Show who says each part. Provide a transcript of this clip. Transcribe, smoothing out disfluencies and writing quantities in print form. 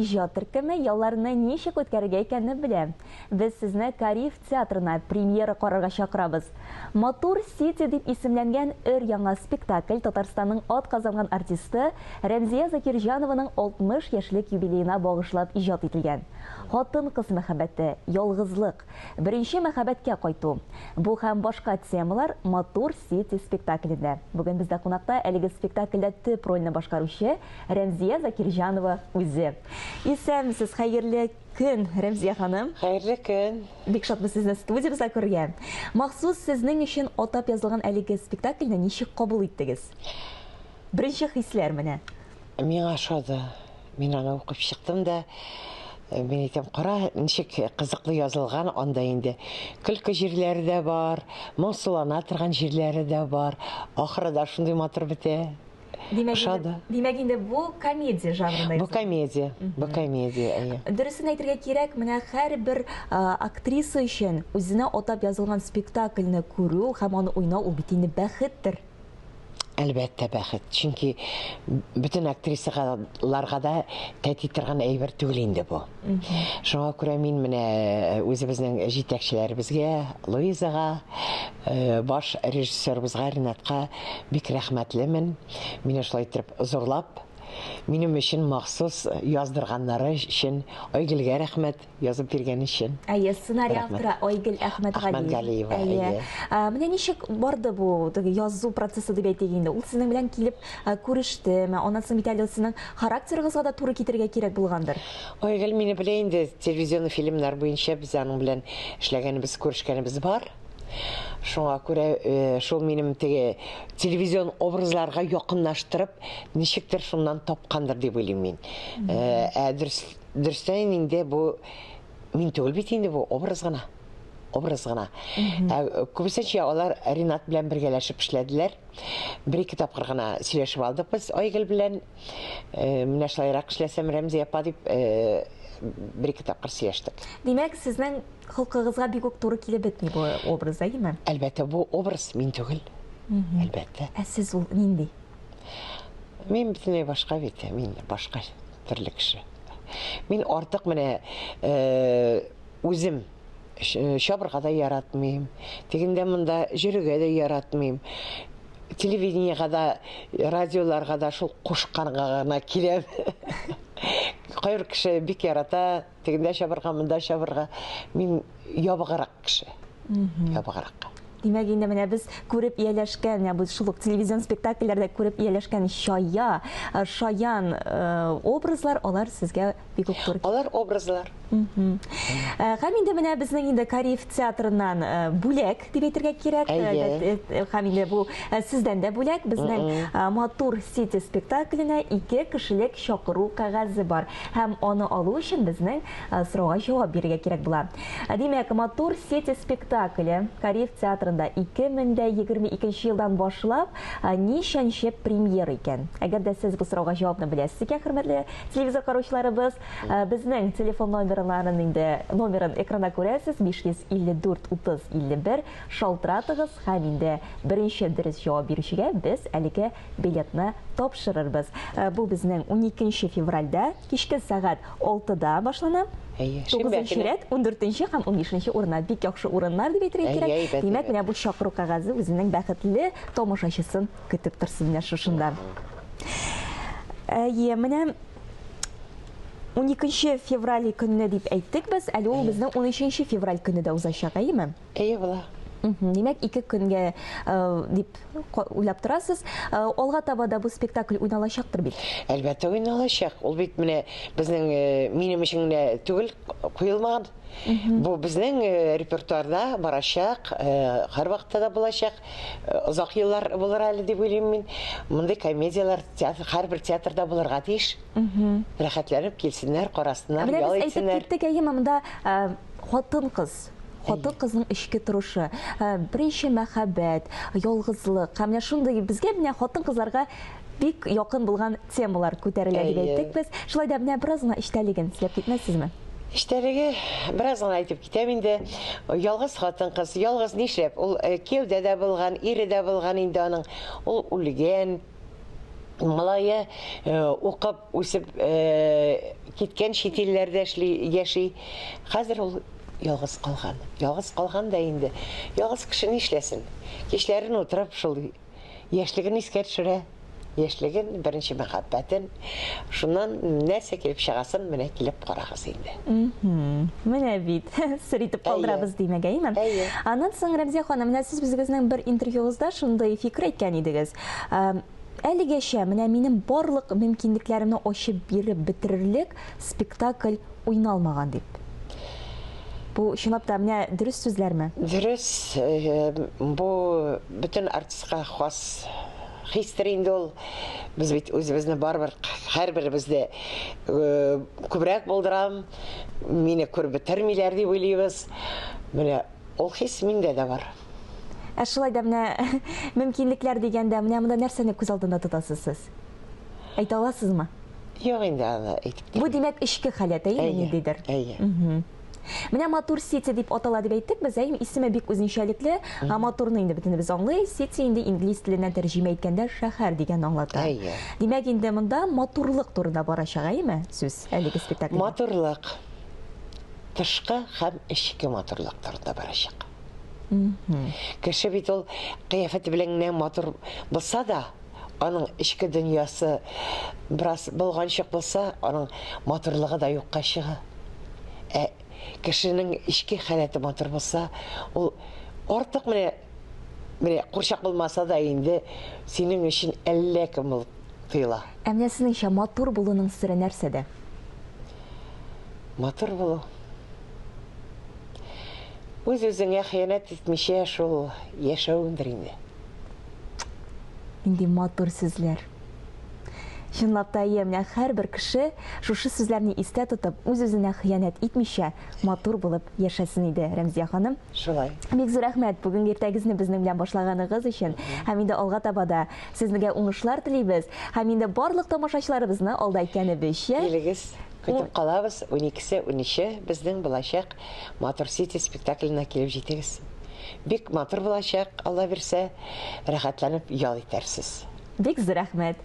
Speaker 1: Иҗат төркеме ялларны ничек үткәрергә икәнне белә. Без сезне Кариев театрына премьера карарга чакырабыз. Матур Сити дип исемләнгән өр-яңа спектакль Татарстанның атказанган артисты Рәмзия Закирҗанованың 60 яшьлек юбилеена багышлап иҗат ителгән. Хатын-кыз мәхәббәте, ялгызлык, беренче мәхәббәткә кайту. Бу һәм башка темалар Матур Сити спектаклендә. Бүген бездә кунакта әлеге спектакльдә төп рольне башкаручы Рәмзия Закирҗанова үзе. Исәнмесез, хәерле көн, Рәмзия ханым.
Speaker 2: Хәерле көн.
Speaker 1: Бик шатбыз сезне студиябездә күрергә. Махсус сезнең өчен атап язылган әлеге спектакльне ничек кабул иттегез? Беренче хисләр менә.
Speaker 2: Миңа ошады. Мин аны укып чыктым да, э, мин әйтәм, кара, ничек кызыклы язылган анда инде. Көлке җирләре дә бар, моңсулана торган җирләре дә бар. Ахыры да шундый матур бетә.
Speaker 1: Димәк,
Speaker 2: Ошады.
Speaker 1: Димәк инде бу комедия жанрында.
Speaker 2: Бу комедия, бу комедия, әйе.
Speaker 1: Дөресен әйтергә кирәк, менә һәрбер актриса өчен үзенә атап язылган спектакльне күрү һәм аны уйнау ул бит инде бәхеттер.
Speaker 2: Әлбәттә, бәхет. Чөнки бөтен актрисаларга да тәти торган әйбер түгел инде бу. Шуңа күрә мин менә үзебезнең җитәкчеләребезгә, Луизага, баш режиссерыбызга Ринатка бик рәхмәтлемен. Мине шулай итеп зурлап, минем өчен махсус яздырганнары өчен Айгөлгә рәхмәт язып биргән өчен.
Speaker 1: Әйе, сценарий авторы Айгөл Әхмәтгалиева.
Speaker 2: Әхмәтгалиева, әйе.
Speaker 1: Менә ничек барды бу теге язу процессы дип әйтик инде. Ул сезнең белән килеп күрештеме? Аннан соң бит әле сезнең характерыгызга да туры китерергә кирәк булгандыр.
Speaker 2: Айгөл мине белә инде, телевизионный фильмнар буенча без аның белән эшләгәнебез, күрешкәнебез бар. Шуңа күрә шул минем теге телевизион образларга якынлаштырып, ничектер шуннан тапкандыр дип уйлыйм мин. Ә дөрес Дөрестән инде бу мин түгел бит инде бу образ гына. Образ гына. Ә күбесенчә алар Ринат белән бергәләшеп эшләделәр. Бер-ике тапкыр гына сөйләшеп алдык без Айгөл белән. Менә шулайрак эшләсәм, Рәмзия апа дип бер-ике тапкыр сөйләштек.
Speaker 1: Димәк, сезнең холкыгызга бик үк туры килеп бетми бу образ, әйеме?
Speaker 2: Әлбәттә, бу образ мин түгел. Әлбәттә.
Speaker 1: Ә сез ул нинди?
Speaker 2: Мин бөтенләй башка бит, мин башка төрле кеше. Мин артык менә э, үзем чабырга да яратмыйм, тегендә монда йөрергә дә яратмыйм. Телевидениега да, радиоларга да шул кушканга гына киләм. Кайбер кеше бик ярата, тегендә чабырга, монда чабырга. Мин ябыграк кеше. Ябыграк.
Speaker 1: Димәк, инде менә без күреп ияләшкән, менә бу шул ук телевизион спектакльләрдә күреп ияләшкән чая, э, шаян э, образлар, алар сезгә бик үк туры
Speaker 2: Алар образлар.
Speaker 1: Э, һәм инде менә безнең инде Кариев театрыннан бүләк дип әйтергә кирәк.
Speaker 2: Әйе.
Speaker 1: Һәм инде бу сездән дә бүләк. Безнең Матур Сити спектакленә ике кешелек чакыру кәгазе бар. Һәм аны алу өчен безнең сорауга җавап бирергә кирәк була. Димәк, Матур Сити спектакле Кариев театрында 2022 елдан башлап ничәнче премьера икән? Әгәр дә сез бу сорауга җавапны беләсез икән, хөрмәтле телевизор караучыларыбыз, безнең телефон номерларын инде номерын экранда күрәсез, 554 30 51, шалтыратыгыз һәм инде беренче дөрес җавап бирүчегә без әлеге билетны тапшырырбыз. Бу безнең 12 февральдә кичке сәгать 6-да башлана.
Speaker 2: Әйе, шимбә
Speaker 1: 9 рәт, 14 һәм 15 урыннар. Бик яхшы урыннар дип әйтергә кирәк. Димәк, менә бу чакыру кәгазе үзенең бәхетле тамашачысын көтеп торсын менә шушында. Әйе, менә 12 февраль көнне дип әйттек без, әле ул безнең 13 февраль көне дә узачак, әйеме?
Speaker 2: Әйе, була.
Speaker 1: Димәк, ике көнгә дип уйлап торасыз. Алга таба да бу спектакль уйналачактыр бит?
Speaker 2: Әлбәттә, уйналачак. Ул бит менә безнең минем өчен генә түгел куелмаган. Бу безнең репертуарда барачак, һәрвакытта да булачак. Озак еллар булыр әле дип уйлыйм мин. Мондый комедияләр театр, һәрбер театрда булырга тиеш. Рәхәтләнеп килсеннәр, карасыннар, ял
Speaker 1: итсеннәр. Менә без әйтеп киттек, әйеме, монда хатын-кыз Хатын-кызның эчке торышы, беренче мәхәббәт, ялгызлык һәм менә шундый безгә менә хатын-кызларга бик якын булган темалар күтәрелә дип әйттек без. Шулай да менә бераз гына эчтәлеген сөйләп китмәссезме?
Speaker 2: Эчтәлеге бераз гына әйтеп китәм инде. Ялгыз хатын-кыз, ялгыз нишләп? Ул кияүдә дә булган, ире дә булган инде аның. Ул үлгән. Малае укып, үсеп киткән, чит илләрдә эшли, яши. Хәзер ул ялгыз калган. Ялгыз калган да инде. Ялгыз кеше нишләсен? Кичләрен утырып шул яшьлеген искә төшерә. Яшьлеген, беренче мәхәббәтен. Шуннан нәрсә килеп чыгасын менә килеп карагыз инде.
Speaker 1: Менә бит, сер итеп калдырабыз димәк, әйеме?
Speaker 2: Әйе.
Speaker 1: Аннан соң, Рәмзия ханым, менә сез үзегезнең бер интервьюгызда шундый фикер әйткән идегез. Әлегәчә менә минем барлык мөмкинлекләремне ачып биреп бетерерлек спектакль уйналмаган дип. Бу чынлап та менә дөрес сүзләрме?
Speaker 2: Дөрес, бу бөтен артистка хас хистер инде ул. Без бит үзебезне барыбер һәрберебез дә күбрәк булдырам, мине күреп бетермиләр дип уйлыйбыз. Менә Ул хис миндә дә бар.
Speaker 1: Ә шулай да менә мөмкинлекләр дигәндә, менә монда нәрсәне күз алдында тотасыз сез? Әйтә аласызмы?
Speaker 2: Юк инде аны әйтеп
Speaker 1: Бу димәк эчке халәт, әйеме, ниндидер?
Speaker 2: Әйе.
Speaker 1: Менә Матур Сити дип атала дип әйттек без, әйеме? Исеме бик үзенчәлекле. Матурны инде бөтенебез аңлый. Сити инде инглиз теленнән тәрҗемә иткәндә шәһәр дигәнне аңлата.
Speaker 2: Әйе.
Speaker 1: Димәк, инде монда матурлык турында барачак, әйеме, сүз әлеге спектакльдә?
Speaker 2: Матурлык. Тышкы һәм эчке матурлык турында барачак. Кеше бит ул кыяфәте белән генә матур булса да, аның эчке дөньясы бераз болганчык булса, аның матурлыгы да юкка чыга. Ә кешенең эчке халәте матур булса, ул артык менә менә курчак булмаса да инде синең өчен әллә кем булып тоела.
Speaker 1: Ә менә сезнеңчә матур булуның сере нәрсәдә?
Speaker 2: Матур булу. Үз-үзеңә хыянәт итмичә шул яшәвеңдер инде.
Speaker 1: Нинди матур сүзләр. Чынлап та, әйе, менә һәрбер кеше шушы сүзләрне истә тотып, үз-үзенә хыянәт итмичә, матур булып яшәсен иде, Рәмзия ханым.
Speaker 2: Шулай.
Speaker 1: Бик зур рәхмәт бүгенге иртәгезне безнең белән башлаганыгыз өчен. Һәм инде алга таба да сезгә уңышлар телибез. Һәм инде барлык тамашачыларыбызны алда әйткәнебезчә,
Speaker 2: Килегез, көтеп калабыз, уникесе, унөче безнең булачак Матур Сити спектакленә килеп җитегез. Бик матур булачак, Алла бирсә, рәхәтләнеп ял итәрсез.
Speaker 1: Бик зур рәхмәт.